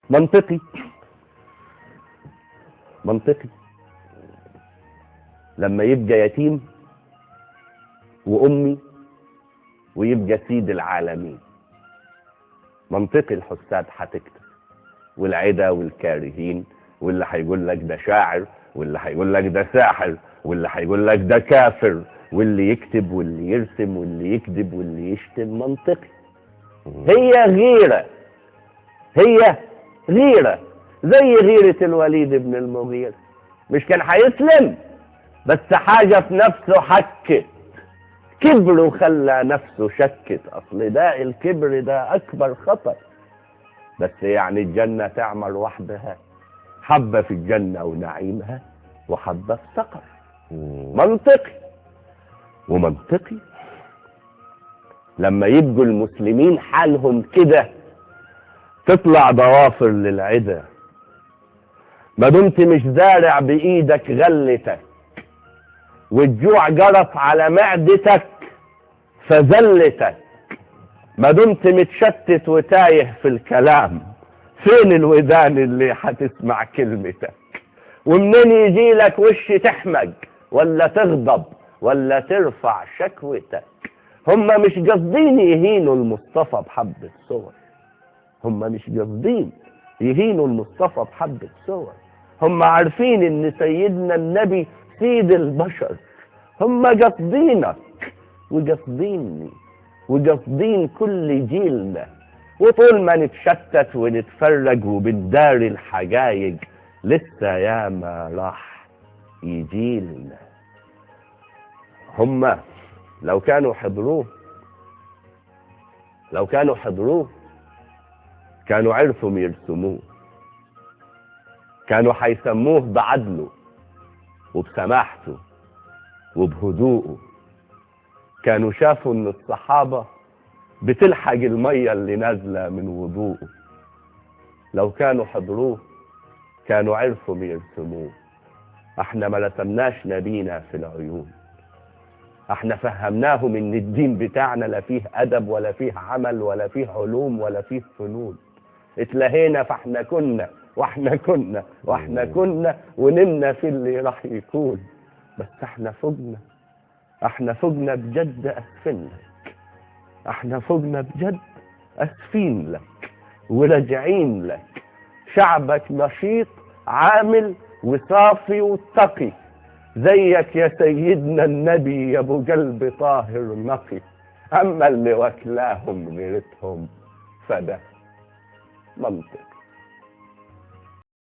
منطقي، منطقي لما يبقى يتيم وأمي ويبقى سيد العالمين. منطقي الحساد هتكتب، والعدا والكارهين، واللي هيقول لك ده شاعر، واللي هيقول لك ده ساحر، واللي هيقول لك ده كافر، واللي يكتب واللي يرسم واللي يكذب واللي يشتم. منطقي. هي غيرة، هي غيرة زي غيرة الوليد بن المغيرة. مش كان هيسلم، بس حاجة في نفسه حكت، كبر وخلى نفسه شكت. أصل ده الكبر ده أكبر خطر. بس يعني الجنة تعمل وحدها، حبة في الجنة ونعيمها وحبة في سقر. منطقي. ومنطقي لما يبقوا المسلمين حالهم كده تطلع ضوافر للعدا. ما دمت مش زارع بإيدك غلتك، والجوع جرف على معدتك فزلتك، ما دمت متشتت وتايه في الكلام، فين الودان اللي هتسمع كلمتك؟ ومنين يجيلك وش تحمج ولا تغضب ولا ترفع شكوتك؟ هم مش قاصدين يهينوا المصطفى بحبة صور، هم مش قاصدين يهينوا المصطفى بحبة صور، هم عارفين ان سيدنا النبي سيد البشر. هم قاصدينك وقاصديني وقاصدين كل جيلنا. وطول ما نتشتت ونتفرج وبنداري الحجايج لسه ياما راح يجيلنا. هم لو كانوا حضروه، لو كانوا حضروه كانوا عرفوا يرسموه، كانوا هيسموه بعدله وبسماحته وبهدوءه. كانوا شافوا ان الصحابة بتلحق المية اللي نازلة من وضوءه. لو كانوا حضروه كانوا عرفوا يرسموه. احنا ما رسمناش نبينا في العيون، احنا فهمناهم ان الدين بتاعنا لا فيه ادب ولا فيه عمل ولا فيه علوم ولا فيه فنون. اتلهينا، فاحنا كنا واحنا كنا واحنا كنا ونمنا في اللي راح يكون. بس احنا فوقنا، احنا فوقنا بجد اسفين لك، احنا فوقنا بجد اسفين لك وراجعين لك. شعبك نشيط عامل وصافي وتقي زيك يا سيدنا النبي يا ابو قلب طاهر نقي. اما اللي واكلاهم غيرتهم فده منطق.